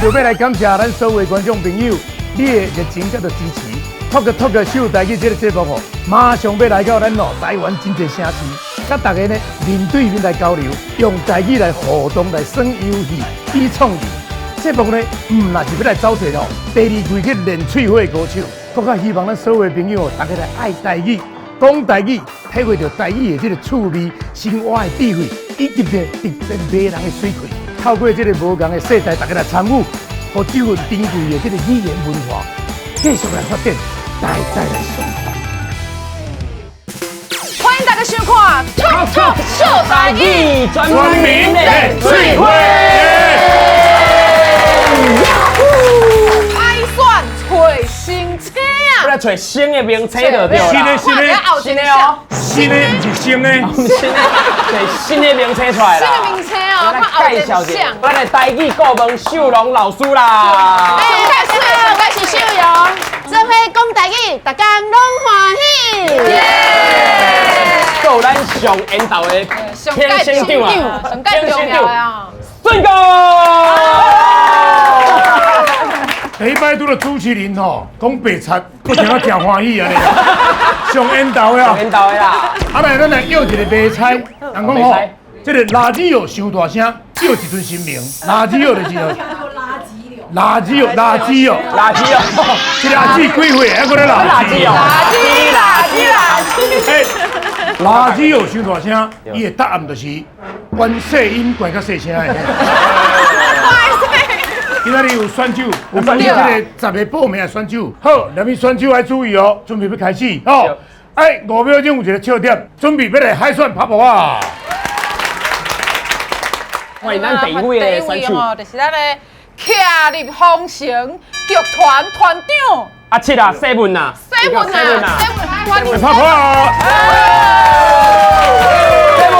就欲來感謝咱所有觀眾朋友，你的熱情佮支持。Talk Talk 秀台語這个節目吼，馬上欲來到咱哦台灣真濟城市，佮大家呢面對面來交流，用台語來互動來耍遊戲、比創意。節目呢，毋但是欲來走揣哦，第二季去練喙火的高手，閣較希望咱所有的朋友，大家來愛台語、講台語，體會著台語的這个趣味、生活的智慧，以及這特別迷人的媠氣。透過這个無仝的世代，大家來參與，予這份珍貴的這个語言文化繼續來發展，代代來相傳。歡迎大家收看《Talk Talk 秀台語》，全民練喙火。海選揣新星啊！欲來揣新的名星就對啦。新的新的新的哦，新的毋是新的，新的，揣新的名星出來啦。新的名星哦，來看後介紹一下一下，咱的台語顧問秀龍老師啦。哎，我是秀蓉，做伙講台語，逐工攏歡喜。閣有咱上緣投的上評審長啊，上蓋重要的啊！順哥。第一擺拄著主持人吼，講白賊，閣聽到誠歡喜按呢。上緣投的啊，上緣投的啦。啊來，咱來約一個迷猜，人講吼，這个垃圾藥傷大聲，叫一尊神明，垃圾藥就是垃圾藥，垃圾藥，垃圾藥，這个阿姊幾歲？還閣咧垃圾垃圾藥，垃圾垃圾垃圾。欸，垃圾藥傷大聲，伊的答案就是關世音懸較細聲的。今仔日有選手，有選這个10个報名的選手。好，兩位選手愛注意哦，準備欲開始。好，哎，5秒鐘有一个笑點，準備欲來海選拍噗仔。歡迎咱第一位的選手，就是咱的徛立風城劇團團長阿七啊，西文啊，西文啊，西文，拍噗仔。西文。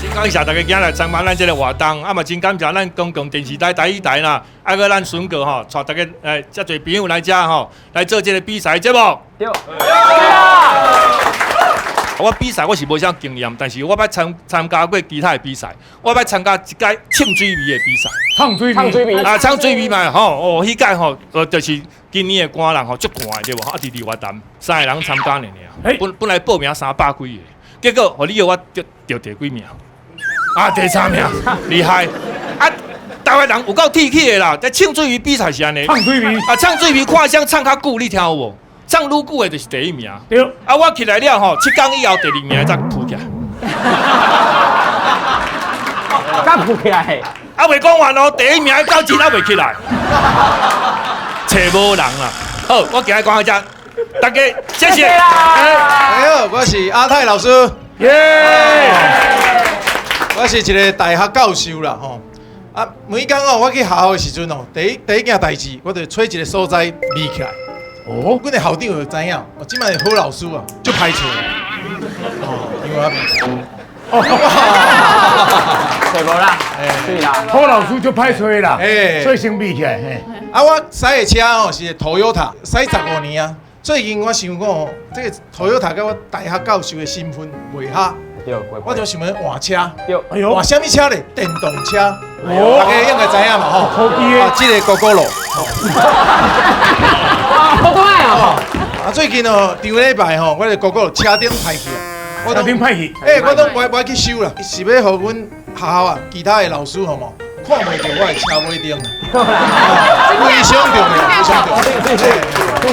真感謝大家今日來參加咱這个活動，啊嘛真感謝咱公共電視台台語台啦，啊閣咱順哥吼，帶大家欸遮濟朋友來遮吼，來做這个比賽節目。對。我比賽我是無啥經驗，但是我捌參加過其他的比賽，我捌參加一屆唱水味的比賽。唱水唱水味啊，唱水味嘛吼，哦，彼屆吼，就是今年的寒人吼，足寒的對無？啊，佇二月潭三个人參加爾爾，本來報名300幾个，結果予你予我得著第幾名？啊，第三名，厲害！啊，台灣人有夠鐵齒的啦，這唱水味比賽是按呢。唱水味啊，唱水味看誰唱較久，你聽有無？唱愈久的就是第一名。對。啊，我起來了吼，7工以後第二名才浮起來。才浮起來。啊，未講完哦，第一名到這還未起來，揣無人啦。好，我今日講到這，大家謝謝。大家好，我是阿泰老師。耶！我是一个大學教授啦，吼。啊，每工哦，我去學校的時陣哦，第一件代誌，我就揣一个所在眯起來。哦，阮的校長就知影，哦，這擺的好老師啊，足歹揣。哦，因為我袂。哦，揣無啦，對啦，好老師足歹揣啦，所以先眯起來。啊，我駛的車哦是 Toyota，駛15年啊。最近我想講哦，這个 Toyota 佮我大學教授的身份袂合。我就想欲換車，哎喲，換啥物車咧？電動車，大家應該知影嘛吼。科技的啊，這个 Gogoro。哇，好可愛哦！啊，最近哦，上禮拜吼，我的 Gogoro 車頂歹去啊，車頂歹去。欸，我攏無愛去修啦，是欲予阮學校啊，其他的老師好無？看袂著我的車尾燈啊，非常重要，非常重要。真正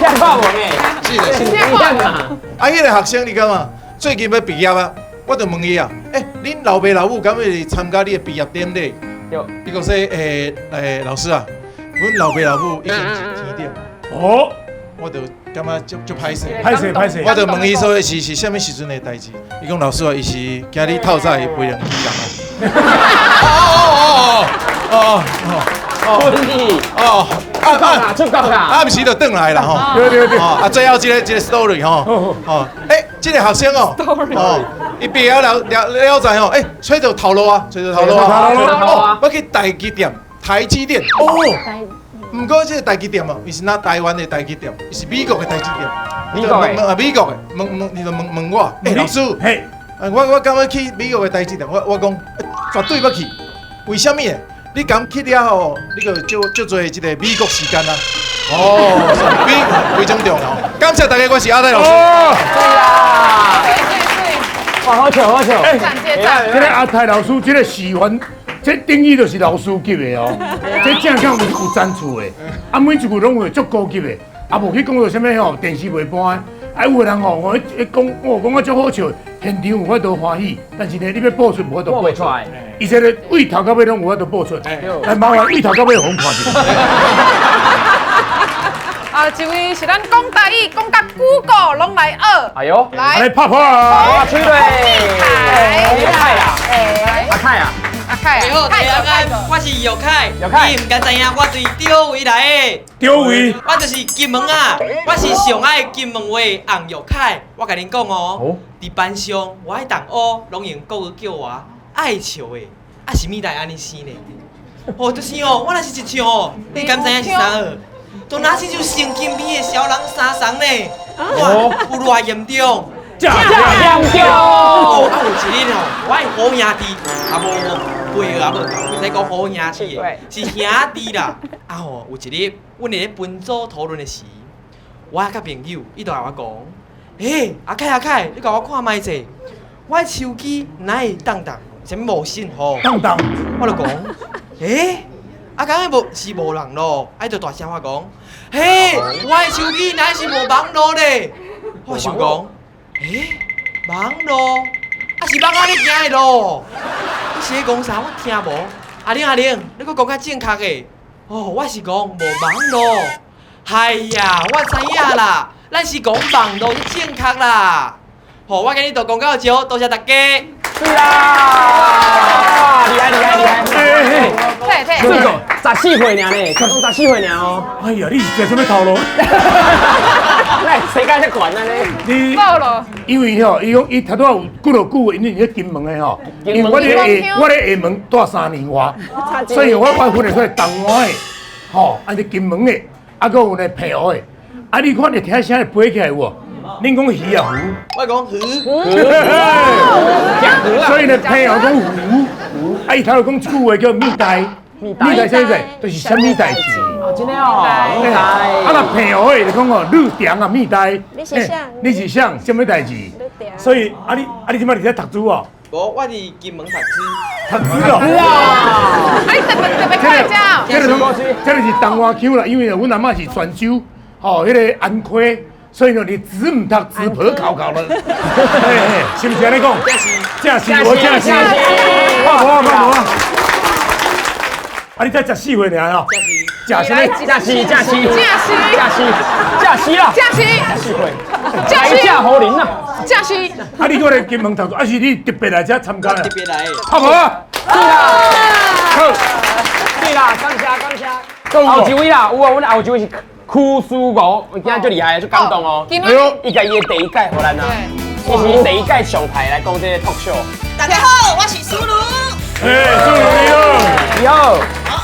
看無呢？是的，是的。啊，彼个學生你感覺？最近欲畢業啊？我就問伊啊，欸，恁老爸老母敢欲參加你的畢業典禮？對。伊講說，欸欸，老師啊，阮老爸老母已經佇天頂。哦。我就感覺足足歹勢。歹勢歹勢。我就問伊說是啥物時陣的代誌？伊講老師啊，伊是驚你透早會飛人機人啊。哦哦哦哦哦哦。哦。出國啦，出國啦。暗時就轉來啦吼。對對對。啊，最後這个 story 吼。哦。欸，這个學生哦，哦，伊畢業了了了在吼，欸，揣著頭路啊，揣著頭路啊，哦，我去台積電，台積電，哦，毋過這个台積電哦，伊是若台灣的台積電，伊是美國的台積電，美國的，啊，美國的，問問，伊就問問我，欸，老師，嘿，我敢欲去美國的台積電，我講，絕對欲去，為啥物？你敢去了吼，你就足足濟這個美國時間啦。哦，非非常重要。感謝大家，我是阿泰老師。哦，對啦，哇，好笑好笑。讚這讚。這個阿泰老師，這個示範，這等於就是老師級的哦。這正講有層次的，啊，每一句攏有足高級的，啊，無去講到啥物吼，電視袂播的。啊，有的人吼，我一講，我講啊足好笑，現場有法度歡喜，但是呢，你欲播出無法度播出。伊這個對頭到尾攏有法度播出，來麻煩對頭到尾予阮看一下。啊，這位是咱講台語，講甲 Google 攏來學。哎喲，來拍破啊！吹對，阿凱啦，阿凱啊，阿凱，你好，大家好，我是玉凱，你毋敢知影我對佗位來的？佗位？我就是金門啊，我是上愛金門話的洪玉凱。我共恁講哦，佇班上我的同學攏用國語叫我愛笑的，啊是物代按呢生呢？哦，就是哦，我若是一笑哦，你敢知影是啥貨？都若親像神經病的小人三層呢，哇，有偌嚴重？遮嚴重！哦，啊有一日吼，我的好兄弟，啊無無，輩也無夠，袂使講好兄弟的，是兄弟啦。啊吼，有一日，阮佇咧分組討論的時，我佮朋友，伊就共我講，欸，阿凱阿凱，你共我看覓者，我的手機哪會當當，啥物無信號？當當，我就講，欸。啊，敢若無是無人咯，啊，伊就大聲話講，嘿，我的手機哪是無網路咧？我想講，欸，網路，啊是網仔咧行的路，你是咧講啥？我聽無。阿玲阿玲，你閣講較正確的。哦，我是講無網路。哎呀，我知影啦，咱是講網路是正確啦。好，我今日就講到這，多謝大家。對啦，厲害厲害厲害！對對，這個14歲爾呢，才講14歲爾哦。哎呀，你是食啥物頭路？來，誰敢這管啊呢？你，因為吼，伊講伊頭拄仔有幾落句話，因為咧金門的吼，因為我咧廈門住3年外，所以我分得出來東灣的，吼，啊是金門的，啊閣有咧澎湖的，啊你看你聽聲會飛起來有無？恁講魚啊魚？我講魚。所以呢，澎湖講魚，啊伊頭拄講一句話叫物代，物代啥意思？就是啥物代誌。哦，真的哦，物代。啊，若澎湖的就講哦，呂長啊，物代。你是啥？你是啥？啥物代誌？所以啊你啊你這擺佇遮讀書哦？無，我佇金門讀書。讀書哦。哎，特別特別快這。這個是東灣腔啦，因為阮阿嬤是泉州，吼，彼個安溪。所以呢，你子毋讀，子婆考考了，是毋是按呢講？正是，我正是，我無啊，我無啊。啊，你才14歲爾吼？正是，正是，正是，正是，正是，正是啦，正是，14歲，正是，正好人啊，正是。啊，你過來金門讀書，啊是你特別來這參加？特別來。好無啊？對啦，好，對啦，感謝感謝。後一位啦，有啊，阮後一位是。柯書吾，伊今日足厲害，足感動哦。哎呦，伊家伊的第一屆予咱啊，伊是第一屆上台來講這個 talk show。大家好，我是蘇如。哎，蘇如你好。你好。好，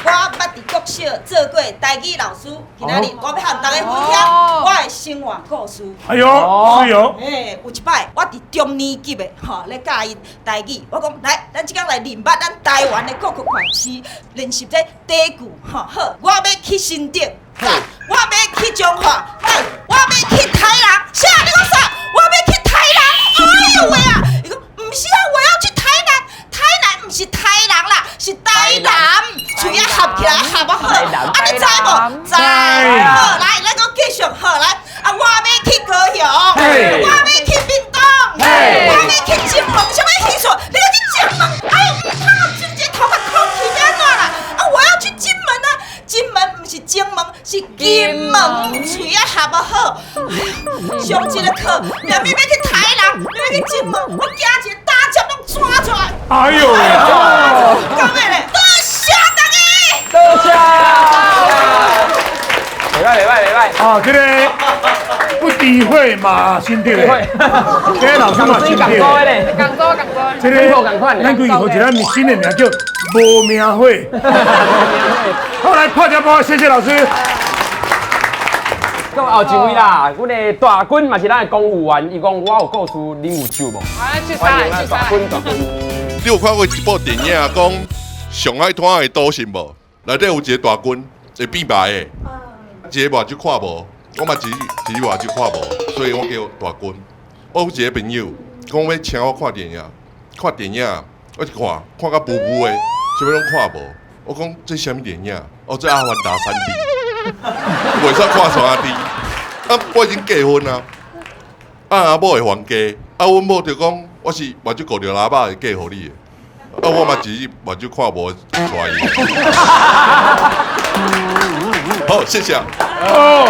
我捌佇國小做過台語老師，今仔日我欲和大家分享我的生活故事。哎呦，是哦。哎，有一擺我佇中年級的吼咧教𪜶台語，我講來，咱這工來認捌咱台灣的各個縣市，練習這第一句吼。好，我欲去新竹。我欲去彰化，我欲去台南。啥？你講啥？我欲去台南。哎呦喂啊！伊講毋是啊，我要去台南。台南毋是台南啦，是台南。喙仔合起來合啊好。啊，你知無？知。好，來，咱閣繼續好來。啊，我欲去高雄，我欲去屏東，我欲去金門。啥物意思？你欲去金門？哎呦，毋通啊！真濟頭殼空氣欲按怎啦？啊，我要去金門啊！金門毋是金門，是金門，喙仔合啊好。上一個課，明明欲去台南，欲去金門，我驚一個打針攏抓出來。哎呦！到尾咧，多謝大家。多謝。袂歹袂歹袂歹。啊，這個不智慧嘛，新竹的，這個老師嘛新竹的。港州港州。這個咱規予一個新的名叫無名會。好，來拍掌波，謝謝老師。閣後一位啦，阮的大軍嘛是咱的公務員，伊講我有故事，恁有笑無？來，去啥？大軍大軍。你有看過一部電影講上海灘的賭神無？內底有一个大軍會變白的，一个目睭看無，我嘛一个目睭看無，所以我叫大軍。我有一个朋友講欲請我看電影，看電影我一看，看甲霧霧的，啥物攏看無。我講這啥物電影？哦，這阿凡達3D，袂使看3D。啊，我已經結婚啊，啊阿某會還價，啊阮某就講我是目睭顧著喇叭會嫁予你的，啊我嘛一日目睭看無娶伊。好，謝謝。哦，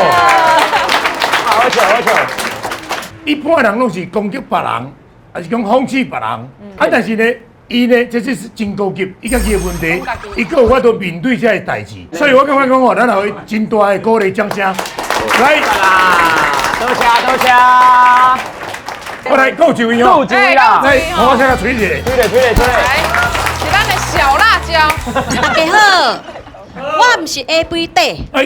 好笑好笑。一般人攏是攻擊別人，還是講諷刺別人，啊，但是呢，伊呢，這是真高級，伊家己的問題，伊閣有法度面對這个代誌，所以我感覺講吼，咱來予伊真大的鼓勵掌聲。來啦，多謝多謝。我來夠一位哦，夠一位啦，來，我先來吹一下，吹咧吹咧吹咧。來，是咱的小辣椒。大家好，我毋是下杯底，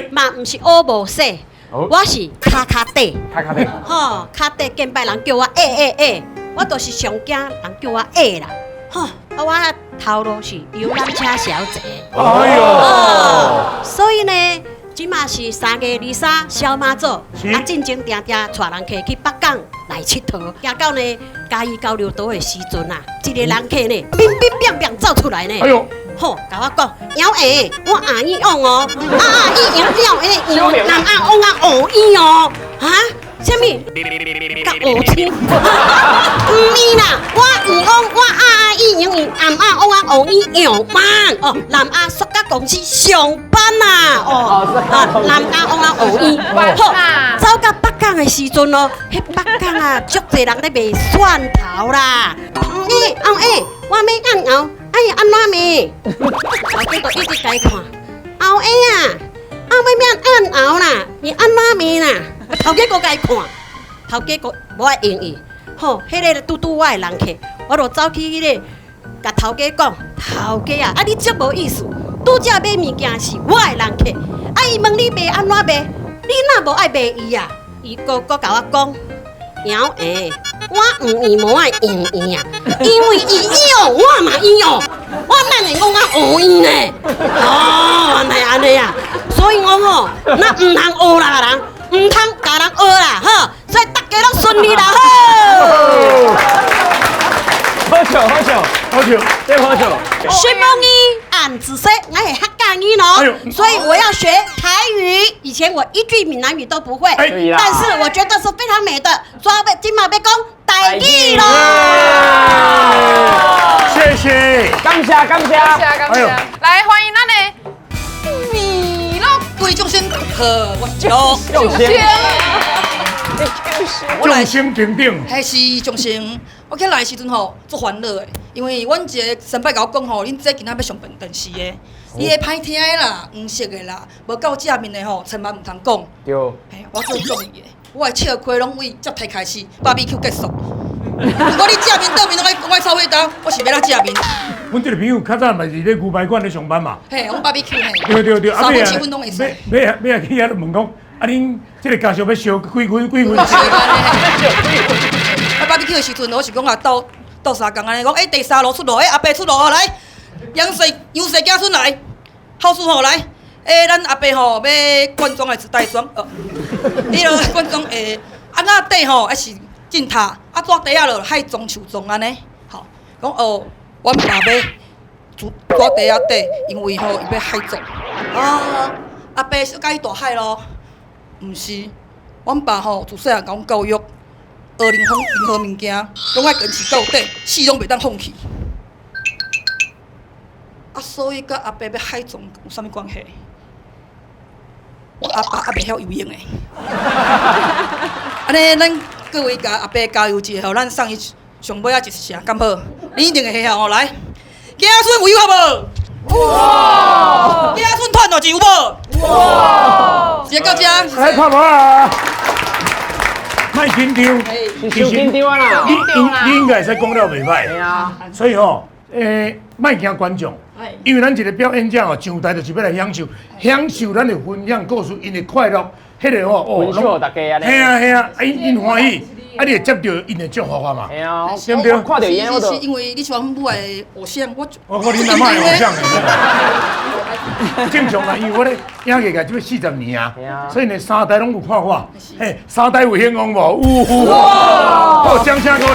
嘛毋是烏無洗，我是跤跤底。跤跤底。吼，跤底見擺人叫我欸欸欸，我就是上驚人叫我欸啦。吼，啊，我頭路是遊覽車小姐。哎喲。所以呢，這馬是3月23小媽祖，啊，進前定定帶人客去北港來𨑨迌，行到呢嘉義交流道的時陣啊，一个人客呢，乒乒乓乓走出來呢，哎喲，吼，共我講，姚欸，我阿姨講哦，啊啊，伊楊了欸，楊南阿翁啊，烏伊哦，哈，啥物？佮烏青？毋是啦，我楊翁，我阿阿伊楊伊南阿翁啊，烏伊楊班哦，南阿塑膠公司上班啦，哦，啊，南阿翁啊，烏伊，好，走到北港的時陣咯，彼北港啊，足濟人咧賣蒜頭啦，欸，翁欸，我欲按喉，哎呀，按怎罵？頭家就一直共伊看，後欸啊，啊欲按喉啦，你按怎罵啦？頭家閣共伊看，頭家閣無愛應伊，吼，彼个拄拄我的人客，我就走去彼个，共頭家講，頭家啊，啊你足無意思，拄才買物件是我的人客，啊伊問你賣按怎賣，你若無愛賣伊啊？伊閣閣共我講，姚欸，我毋伊無愛應伊啊，因為伊用我嘛用，我哪會講啊烏伊呢？哦，原來按呢啊，所以我吼，咱毋通烏啦人，毋通共人學啦，吼，所以大家攏順利啦，好。好笑好笑好笑，這好笑。尋夢語俺只說我會客家語嘍，所以我要學台語。以前我一句閩南語都不會，但是我覺得是非常美的。所以今嘛欲講台語囉。謝謝，感謝感謝感謝感謝。來歡迎咱的米樂貴眾生好，我是陸眾生，眾生平等。彼是眾生。我起來的時陣吼，足煩惱的，因為阮一个先輩共我講吼，恁這今仔欲上電視的，伊會歹聽的啦，黃色的啦，無夠正面的吼，千萬毋通講。對。嘿，我做綜藝的，我的笑虧攏為接替開始，BBQ 結束。如果你正面倒面攏愛攏愛臭屁焦，我是欲怎正面？阮這个朋友較早嘛是咧牛排館咧上班嘛。嘿，阮 BBQ 嘿。對對對，三分七分攏會使。欲欲欲去遐問講，啊恁這个家屬欲燒幾分幾分？啊，BBQ 的時陣，我是講啊，鬥鬥相共按呢，講欸，第三爐出爐，欸，阿伯出爐來，楊氏楊氏子孫來，孝順吼來，欸，咱阿伯吼欲罐裝還是袋裝？哦，彼落罐裝欸，啊那底吼還是浸塔，啊紙袋仔落海裝樹裝按呢，吼，講哦，阮爸欲紙袋仔底，因為吼伊欲海葬。啊，阿伯是佮意大海咯？毋是，阮爸吼自細漢共阮教育。學任何任何物件，攏愛堅持到底，死攏袂當放棄。啊，所以佮阿伯欲海葬有啥物關係？我阿爸猶袂曉游泳的。按呢，咱各位共阿伯加油一下，予咱送伊上尾仔一聲，敢好？你一定會曉吼，來，子孫有好無？哇！子孫傳落去有無？哇！時間到這。來拍無啊！莫緊張，其實緊張啦。你應該會使講了袂歹。對啊。所以吼，莫驚觀眾，因為咱一个表演者吼，上台就是欲來享受，享受咱的分享故事，𪜶的快樂，彼个吼，分享予大家按呢。嘿啊嘿啊，啊𪜶𪜶歡喜，啊，你會接著𪜶的祝福啊嘛？嘿啊，對毋對？看著伊我是因為你是阮母的偶像，我我看恁阿嬤的偶像。正常啦，因為我咧影藝界這欲40年啊，所以呢三代攏有看我，嘿，三代有興旺無？有。好，掌聲鼓勵。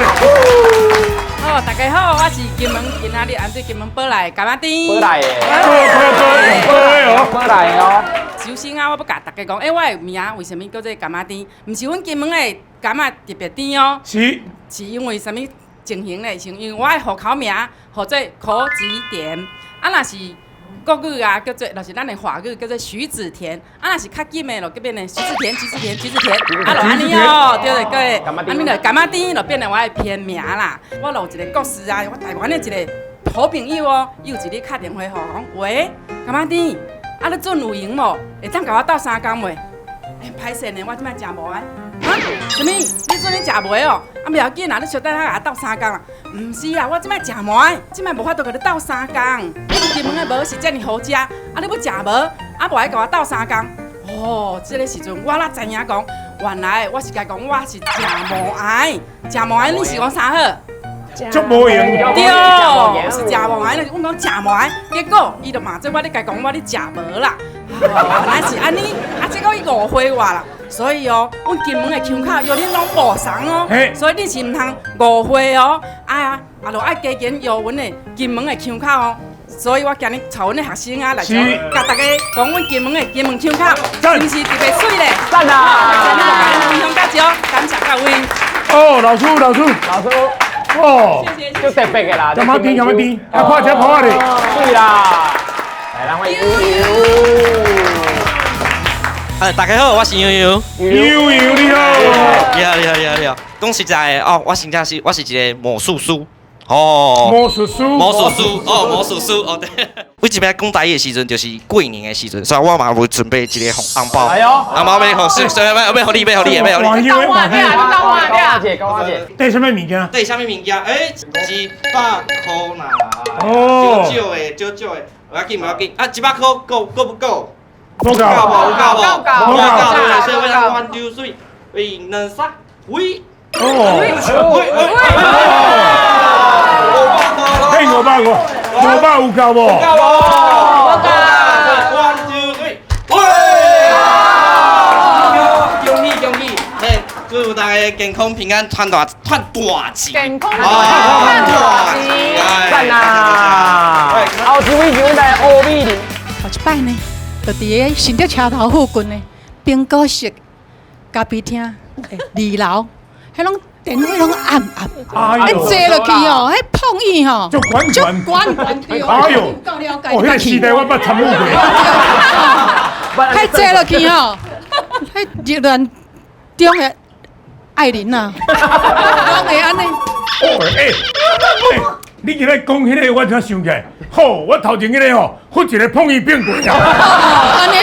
好，大家好，我是金門今仔日按對金門寶來柑仔甜。寶來的。寶來哦，寶來的哦。首先啊，我欲共大家講，欸，我的名為啥物叫做柑仔甜？毋是阮金門的柑仔特別甜哦。是。是因為啥物情形咧？是因為我的戶口名號做柯子田，啊，若是國語啊，叫做，就是咱的華語叫做徐子田，啊，若是較緊的，就叫變成徐子田、徐子田、徐子田，啊，就按呢哦，對對對，按呢就柑仔甜就變成我的片名啦。我就有一個故事啊，我台灣的一個好朋友哦，伊有一日敲電話予我講，喂，柑仔甜，啊，你陣有閒無？會當共我鬥相共袂？欸，歹勢呢，我這擺食無啊。啊？啥物？你陣咧食糜哦？啊，袂要緊啦，你小等下共我鬥相共啦。毋是啊，我這擺食糜，這擺無法度共你鬥相共。你金門的糜是遮爾好食，啊，你欲食無？啊，無愛共我鬥相共。哦，這個時陣我哪知影講，原來我是共伊講我是食無愛，食無愛你是講啥好？足無閒。對，我是食無愛，阮講食無愛，結果伊就罵做我咧共伊講我咧食無啦。原來是按呢，啊，結果伊誤會我啦。所以哦，阮金門的腔口與恁攏無仝哦，所以恁是毋通誤會哦。啊啊，就愛加緊學阮的金門的腔口哦。所以我今日帶阮的學生啊來，共大家講阮金門的金門腔口，是毋是特別媠咧？讚啊！今日就共恁分享到這，感謝各位。哦，老師，老師，老師，哦，就特別的啦。柑仔甜，柑仔甜，啊，看這婆仔咧。對啦，來，咱歡迎悠悠。哎，大家好，我是悠悠。悠悠你好。你好，你好，你好，你好。講實在的哦，我真正是我是一個魔術師。哦。魔術師。魔術師，哦，魔術師，哦對。我這擺講台語的時陣，就是過年的時陣，所以我嘛有準備一個紅包。哎呦，紅包欲予，是，欲予你，欲予你，欲予你。講話你講話你。高阿姐，高阿姐。帶啥物物件？帶啥物物件？欸，100箍啦。哦。少少的，少少的，無要緊，無要緊。啊，100箍夠夠不夠？夠無？夠無？夠夠。所以我講 one two three，一、二、三，喂。哦。喂喂。嘿，500塊，500有夠無？夠無？夠。One two three，喂！恭喜恭喜！嘿，祝大家健康平安，賺大賺大錢。健康平安賺大錢。讚啊！後一位是阮的歐美玲。後一擺呢，就佇个新竹車頭附近的蘋果色咖啡廳二樓，彼攏電火攏暗暗，啊坐落去吼，彼碰椅吼，足懸足懸懸著。哎呦，夠了解。哦，彼個時代我捌參與過。彼坐落去吼，彼熱戀中的愛人啊，攏會按呢。哦，欸，你今日講彼個，我才想起來。好，我頭前彼個吼，忽一個碰椅變過啊。按呢，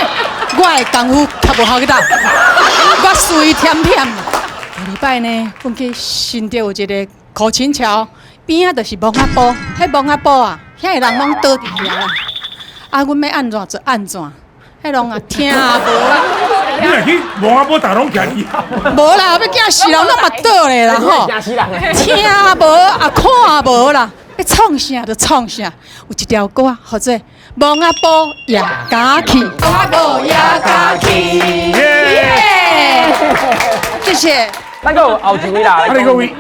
我的功夫較無效去當，我隨忝忝。下禮拜呢，阮去新竹有一個苦情橋邊仔，就是墓仔埔，彼墓仔埔啊，遐个人攏倒佇遐啦。啊，阮欲按怎就按怎，彼攏啊聽無啦。你若去墓仔埔，逐攏徛佇遐。無啦，欲驚死人攏嘛倒咧啦吼。聽無啊，看無啦，欲創啥就創啥。有一條歌號做《墓仔埔夜家去》。墓仔埔夜家去。耶！謝謝。咱閣有後一位啦，啊，你閣位，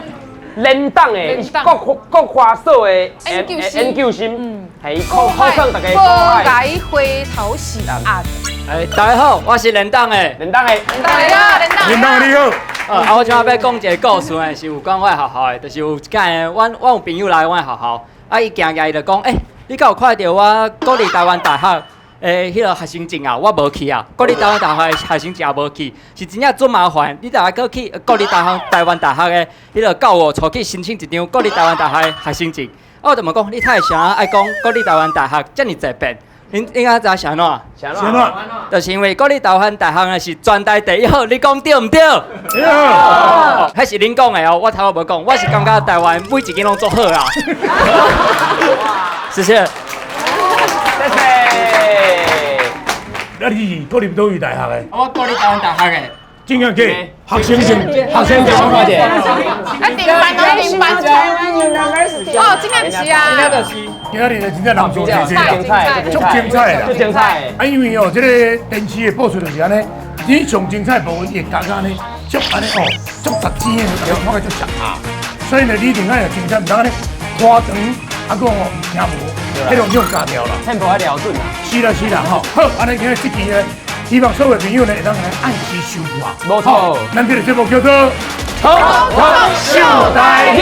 連黨的，伊是國國華所的研究生，係考考上大家。無該回頭是岸。哎，大家好，我是連黨的，連黨的，大家好，連黨的你好。啊，我這擺欲講一個故事呢，是有關我的學校的，就是有一擺，阮有朋友來阮的學校，啊，伊行行伊就講，欸，你敢有看著我國立臺灣大學？欸，彼個學生證啊，我無去啊。國立臺灣大學的學生證也無去，是真正足麻煩。你著愛閣去國立臺灣大學的彼個教務處去申請一張國立臺灣大學的學生證。啊，我就問講，你太啥愛講國立臺灣大學遮爾濟遍？恁應該知影是按怎？是按怎？就是因為國立臺灣大學呢是全台第一好，你講對毋對？對。彼是恁講的哦，我頭無講，我是感覺臺灣每一間攏足好啊。謝謝。謝謝。啊，你是國立佗位大學的？我國立臺灣大學的。真正假？學生證，學生證我看者。啊，頂班哦，頂班。 University。哦，這個毋是啊。今仔日真正人做濟濟啦，足精彩啦，足精彩。啊，因為哦，這個電視的播出就是按呢，你上精彩部分會加加呢，足按呢哦，足實踐的，大家看個足熟啊。所以呢，你一定愛精彩，毋通按呢拖長，啊閣哦聽無，彼種就教掉啦。聽無愛瞄準啦。是啦是啦吼，好，按呢今日這期呢，希望所有朋友呢會當來按時收看。無錯。咱這個節目叫做《脫口秀台語》。